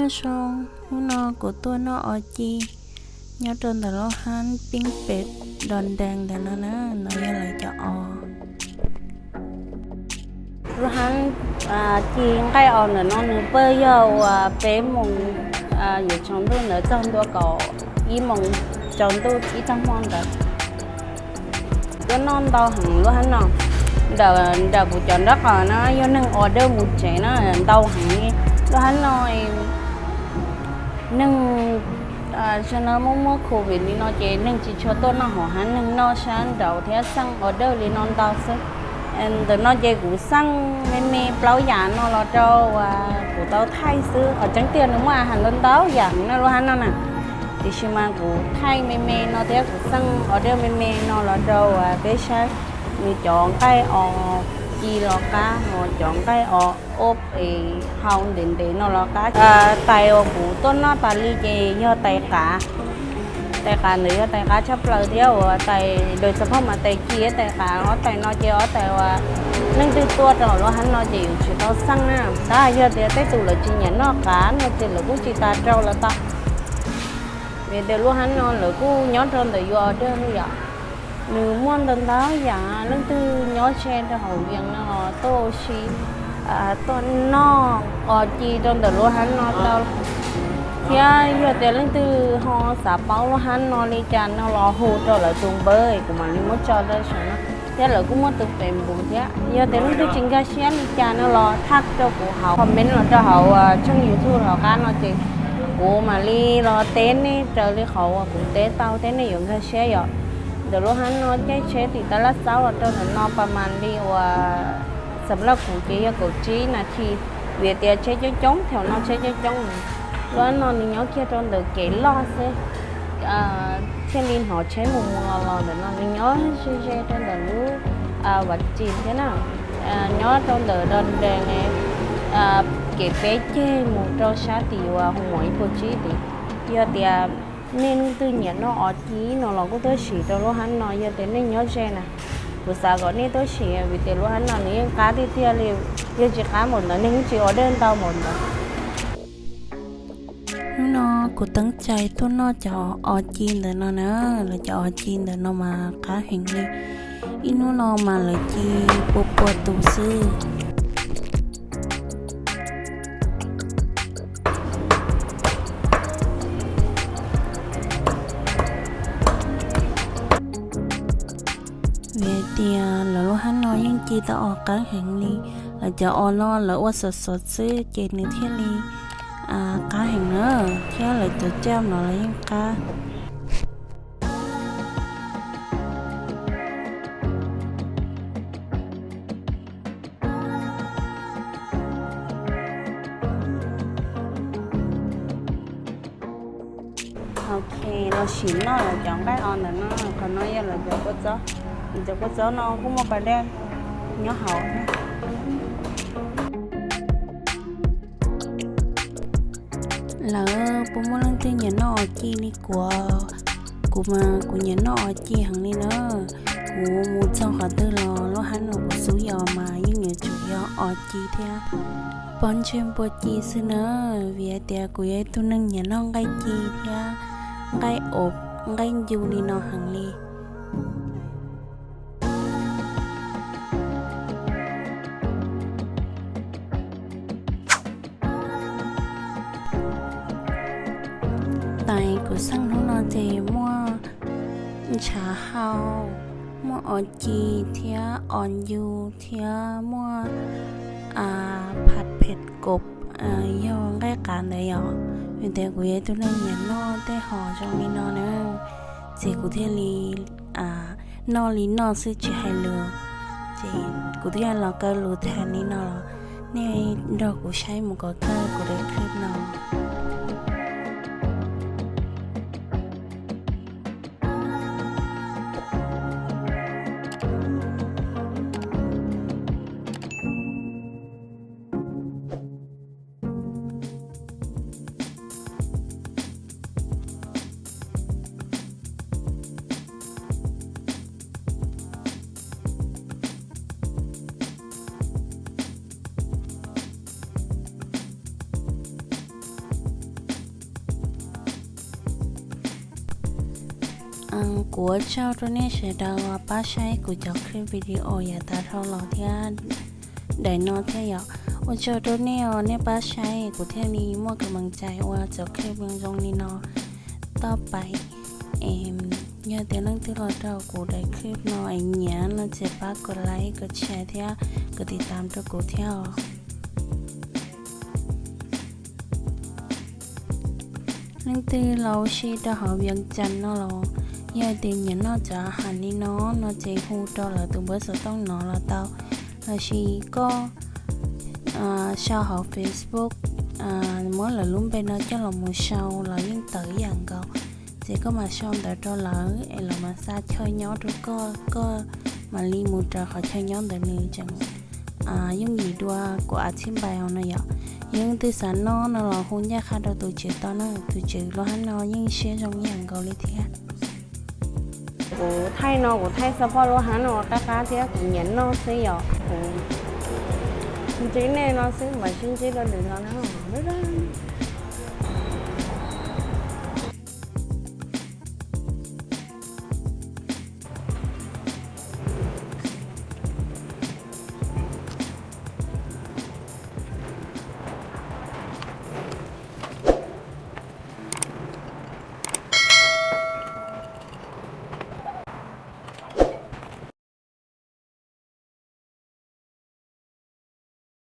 Nyob zoo, hnub no kuv tuaj noj os ci nyob rau ntawm lub hab Pib Pem Dos Nrees ntawm no na, no yog lawv cov os. Lub hab ci nqaij os ntawm no nws pawg yog uas peb moos yuav tsaus ntuj ntawd txog ntua kaum ib moos tsaus ntuj ib tag hmo ntawd. Tuaj noj ntau heev lub hab no. Ntawm, ntawm kuv cov nraub qaum no yog neeg order mus tsev na, ntau heev li. Lub hab no neeg, tam sim no muaj muaj covid li no ces neeg tsis tshua tuaj noj hauv hab, neeg noj sab nraud thiab xeej order li no ntau xwb. Ntawm no ces kuv xeej me me plaub yam no los rau uas kuv tau thaij xwb, qhov tseeb tiag nws muaj a has ntau ntau yam na lub hab no na. Tiam sis mas kuv thaij me me no thiab kuv xeej order me me no los rau uas peb saib. Nws cov nqaij os ci los qab, ho cov nqaij os ob es hau ntev ntev no los qab. Tais uas kuv tuaj noj tas li ces yog tais qav. Tais qav ntawd yog tais qab tshaj plaws thiab uas tais daws xav phoj mas tais ci tais qav, ob tais no ces ob tais uas leej twg tuaj rau lub hab no ces yus tsis tau xeej na. Tab yog tias tej tus lawv tsis nyiam noj qav no ces lawv kuj tsis tas rau lawv tau. Vim tias lub hab no lawv kuj nyob rau ntawm yus order yom. Nws muaj ntau ntau yam, leej twg nyob ze rau hauv Vias no tuaj ua si, tuaj noj os ci rau ntawm lub hab no tau. Thiab yog tias leej twg ho xav paub lub hab no li cas no los hu rau lawv tus npawb kuv mam li muab tso rau saum no. Thiab lawv kuj muaj tus Facebook thiab. Yog tias leej twg tsis nkag siab li cas no los tag rau kuv hauv comment los rau hauv tshooj YouTube hauv qab no ces kuv mam li los teb nej raws li qhov uas kuv teb tau thiab nej yuav nkag siab yom. Ntawm lub hab no caij tsheb tim Tab Laj Xaub los rau ntawm no pas mas li uas xam laj kuv ces yog kaum tsib nas this, vim tias tsheb coob coob, thaum no tsheb coob coob. Lub hab no nws nyob kiag rau ntawm kev loj xwb, thiaj li hnov tsheb mus mus los los ntawm no. Nws nyob ze ze rau ntawm lub Vav Tsis thiab na, nyob rau ntawm Dos Nrees kev peb ceg mus rau sab tim uas hu mom ib puas tsib tid. Yog tias nej leej twg nyiam noj os ci no los kuj tuaj sim rau lub hab no yog tias nej nyob ze na. Kuv xav kom nej tuaj sim vim tias lub hab no nws yeej qab tiag tiag li, yog tsis qab npaum ntawd nej yeej tsis order ntau npaum ntawd. Hnub no kuv teeb cai tuaj noj cov os ci ntawm no na, lawv cov os ci ntawm no mas qab heev li. Ib hnub no mas lawv ci pua pua tus xwb. Vim hais tias lawv lub hab no yeej ci tau os qab heev li. Lawv cov os no lawv ua xov xov xwb ces nws thiaj li qab heev na, thiab lawv cov caj no los yeej qab. Ok, los sim noj lawv cov nqaij os ntawm no, qhov no yog lawv cov kua txob. Lawv cov kua txob no kuj muaj pas dej nyob hauv. Lawv puas muaj leej twg nyiam noj os ci li kuv? Kuv mas kuv nyiam noj os ci heev li na. Kuv mus txog qhov twg los lub hab no kuv xub yos mas yeej yuav tsum yog os ci thiab pob ntseg npua ci xwb na. Vim hais tias kuv yog ib tug neeg nyiam noj nqaij ci thiab nqaij os, nqaij ncu li no heev li. Tais kuv xeej hnub no ces muaj ntshav hau, muaj os ci thiab os ncu thiab muaj phas phem kos, yog nqaij qav ntawd yom. Vim tias kuv yog ib tug neeg nyiam noj tej hom zoo li no na, ces kuv thiaj li noj li noj xwb tsis hais lus. Ces kuv thiaj los kaw lus tham li no los nej nrog kuv saib mus kom kawg kuv daim clip no. Kuv ua tsaug rau nej sawv daws uas pab saib kuv cov clip video yav tas dhau los thiab daim no thiab yom. Ua tsaug rau nej os, nej pab saib kuv thiaj li muaj kev meej cai ua cov clip zoo li no toj pais. Yog tias leej twg los rau kuv daim clip no es nyiam no ces pab kom like kom share thiab kom tiv tam rau kuv thiab os. Leej twg los ua si rau hauv Vias Cas no los, yog tias nyiam noj cov has li no no ces hu rau lawv tus npawb xov tooj no los tau, lossis koj sau hauv Facebook, muab lawv lub npe no coj los mus sau los yeej tawm ib yam nkaus. Ces koj mam sau ntawv rau lawv es lawv mam xa chaw nyob rau koj, koj mam li mus raws qhov chaw nyob ntawd nws tseem yooj yim dua kuv a txhib npais no yom. Yog leej twg xav noj no los hu ncaj qha rau tus tswv tau na, tus tswv lub hab no yeej siab zoo ib yam nkaus li thiab. Kuv thaij no kuv thaij xov poj lub hab no qab qab thiab kuv nyiam noj xwb yom. Kuv ntsib nej no xwb, mam sib ntsib rau lwm no na.